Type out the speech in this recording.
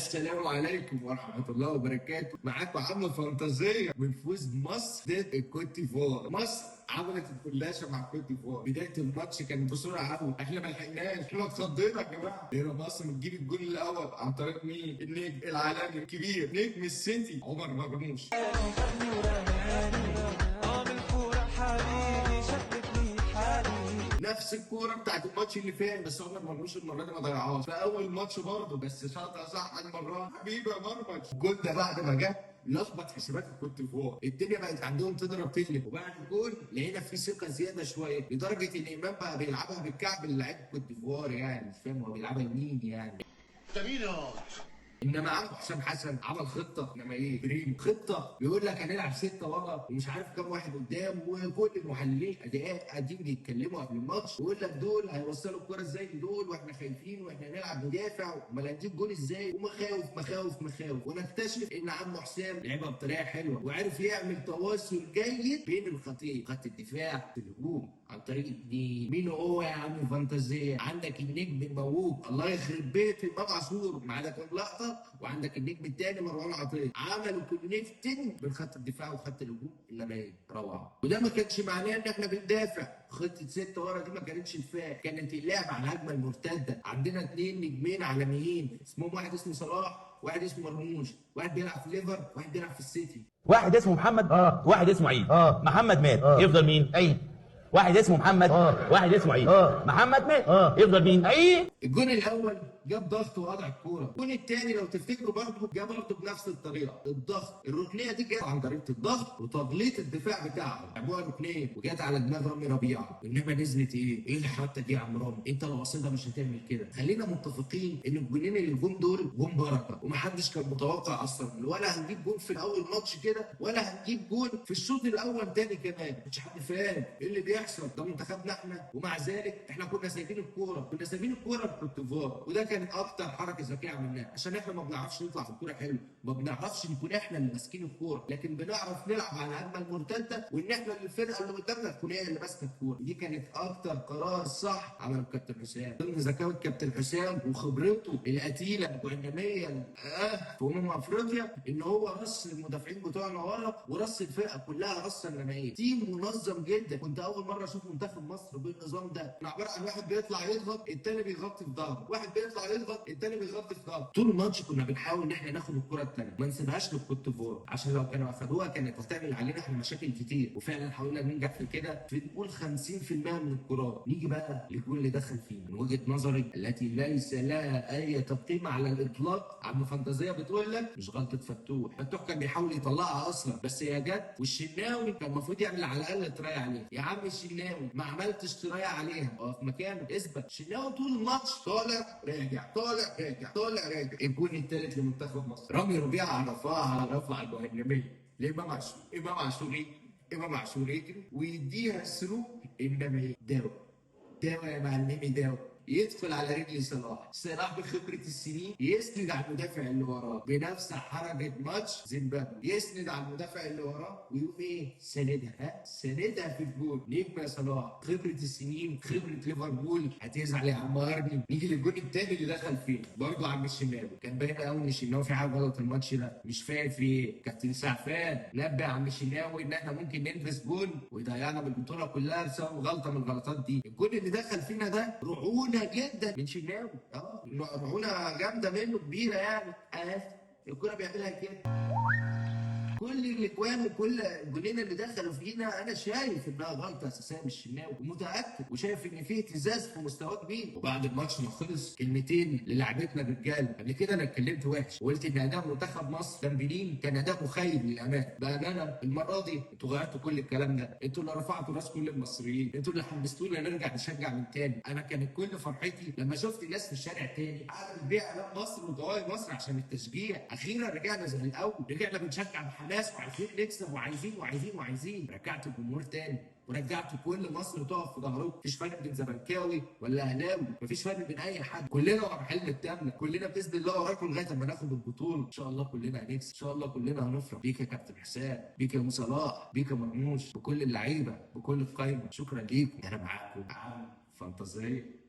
السلام عليكم ورحمة الله وبركاته. معاكم عم فانتازية من فوز مصر ضد الكوت ديفوار. مصر عملت الكلاشة مع الكوت ديفوار. بداية الماتش كان بسرعة قوي، احنا ما لحقناش، احنا اتخضينا يا جماعة. لقينا مصر بتجيب الجول الأول عن طريق مين؟ النجم العالمي الكبير، نجم السيتي عمر مرموش. نفس الكورة بتاعت الماتش اللي فات، بس عمر مرموش المرة دي ما ضيعهاش في اول ماتش برضه، بس شاطها صح المرة دي. حبيبي يا مرمش. الجول ده بعد ما جه لخبط حسابات الكوت ديفوار، الدنيا بقت عندهم تضرب تقلب. وبعد الجول لقينا في ثقة زيادة شوية، لدرجة ان امام بقى بيلعبها بالكعب للاعيب الكوت ديفوار، يعني مش فاهم هو بيلعبها لمين يعني. انما عم حسام حسن عمل خطه، انما ايه بريم خطه، بيقول لك هنلعب 6 ورا ومش عارف كام واحد قدام، وكل المحللين اداء قاعدين بيتكلموا قبل الماتش ويقول لك دول هيوصلوا الكورة ازاي لدول، واحنا خايفين واحنا هنلعب ندافع، امال هنجيب جول ازاي، ومخاوف مخاوف مخاوف. ونكتشف ان عم حسام لعبها بطريقة حلوة وعرف يعمل تواصل جيد بين الخطين، خط الدفاع في الهجوم عن طريق اتنين. مين هو يا عم فانتازيه؟ عندك النجم الموهوب الله يخرب بيت امام عاشور مع ده كام لقطة، وعندك النجم الثاني مروان عطية. عملوا connecting بين خط الدفاع وخط الهجوم، انما ايه روعه. وده ما كانش معناه ان احنا بندافع، خطه 6 ورا دي ما كانتش دفاع، كانت اللعب على الهجمة المرتدة. عندنا 2 نجمين عالميين اسمهم، واحد اسمه صلاح واحد اسمه مرموش، واحد بيلعب في ليفر واحد بيلعب في السيتي. واحد اسمه محمد واحد اسمه عيد. محمد مات يفضل مين؟ عيد. واحد اسمه محمد واحد اسمه عيد. محمد مات يفضل مين؟ عيد. الجون الاول جاب ضغط وقطع الكورة، الجون الثاني لو تفتكروا برضه جاب برضه بنفس الطريقة، الضغط، الركنيه دي جت عن طريقه الضغط وتغليط الدفاع بتاعهم، لعبوها ركنيه وجت على دماغ رامي ربيعة، انما نزلت ايه؟ ايه الحتة دي يا عم رامي؟ انت لو قصدها مش هتعمل كده. خلينا متفقين ان الجونين اللي جم دول جم بركة، ومحدش كان متوقع اصلا ولا هنجيب جون في اول ماتش كده ولا هنجيب جون في الشوط الاول تاني كمان، مش حد فاهم ايه اللي بيحصل، ده منتخبنا احنا. ومع ذلك احنا كنا سايبين الكورة، كنا سايبين الكورة للكوت ديفوار، وده كانت اكتر حركة ذكية عملناها، عشان احنا ما بنعرفش نطلع في الكورة حلو، ما بنعرفش نكون احنا اللي ماسكين الكورة، لكن بنعرف نلعب على الهجمة المرتدة، وان احنا الفرقة اللي قدامنا تكون هي اللي ماسكه الكورة. دي كانت اكتر قرار صح عمله الكابتن حسام، ضمن ذكاء الكابتن حسام وخبرته القتيله الجهنميه في افريقيا، ان هو رص المدافعين بتوعنا ورا ورص الفرقة كلها رصه نمائيه، team منظم جدا. كنت اول مرة اشوف منتخب مصر بالنظام ده، احنا عبارة عن واحد بيطلع يضغط الثاني بيغطي في ظهره، واحد بيطلع يضغط الثاني بيغطي في ظهره. طول الماتش كنا بنحاول ان احنا ناخد الكره الثانية ما نسيبهاش للكوت ديفوار، عشان لو كانوا اخدوها كانت هتعمل علينا احنا مشاكل كتير، وفعلا حاولنا ننجح في كده في نقول 50% من الكرات. نيجي بقى للجول اللي دخل فيه، من وجهه نظري التي ليس لها اي تقييم على الاطلاق، عم فانتازيه بتقول لك مش غلطه فتوح، فتوح كان بيحاول يطلعها اصلا بس هي جت، والشناوي كان المفروض يعمل على الاقل try عليها. يا عم الشناوي ما عملتش try عليها، اقف مكانه اثبت. الشناوي طول الماتش طالع راجع طالع راجع طالع راجع. الجون الثالث لمنتخب مصر، رامي ربيعة رفعها رفع الجهنميه لامام عاشور، امام عاشور ايه؟ امام عاشور يجري ويديها through، انما ايه؟ داو داو يا معلمي داو، يدخل على رجل صلاح، صلاح بخبرة السنين يسند على المدافع اللي وراه بنفس حركة ماتش زيمبابوي، يسند على المدافع اللي وراه ويقوم ايه؟ ساندها، ها؟ ساندها في الجول. نجم يا صلاح، خبرة السنين، خبرة ليفربول، هتزعل يا عم ارني. نيجي للجون الثاني اللي دخل فيه برضه عم الشناوي، كان باين قوي ان الشناوي في حاجة غلط الماتش ده، مش فاهم في ايه. كابتن سعفان نبه عم الشناوي ان احنا ممكن نلبس جون ويضيعنا بالبطولة كلها بسبب غلطة من الغلطات دي. الجون اللي دخل فينا ده رعونة جدا من شناوي، رعونة جامدة منه كبيرة يعني، الكرة بيعملها كده. كل الاجوان وكل الجولين اللي دخلوا فينا انا شايف انها غلطه اساسية من الشناوي، ومتاكد وشايف ان في اهتزاز في مستواه كبير. وبعد الماتش ما خلص كلمتين للاعبتنا الرجالة، قبل كده انا اتكلمت وحش وقلت ان اداء منتخب مصر تمرين كان اداء مخيب للامانة، بامانه المرة دي انتوا غيرتوا كل الكلام ده، انتوا اللي رفعتوا راس كل المصريين، انتوا اللي حمستونا نرجع نشجع من تاني. انا كانت كل فرحتي لما شفت الناس في الشارع تاني قاعدة بتبيع اعلام مصر وجوائز مصر عشان التشجيع. اخيرا رجعنا زي الاول، رجعنا بنشجع بحماس وعايزين نكسب وعايزين وعايزين وعايزين. رجعت الجمهور تاني ورجعت كل مصر تقف في ظهركم، مفيش فرق بين زملكاوي ولا اهلاوي، مفيش فرق بين اي حد، كلنا ورا حلم التامنه، كلنا باذن الله وراكم لغاية اما ناخد البطولة، ان شاء الله كلنا هنكسب، ان شاء الله كلنا هنفرح. بيك يا كابتن حسام، بيك يا مو صلاح، بيك يا مرموش، بكل اللعيبة، بكل القايمة، شكرا ليكم، انا معاكم عم فانتازيه.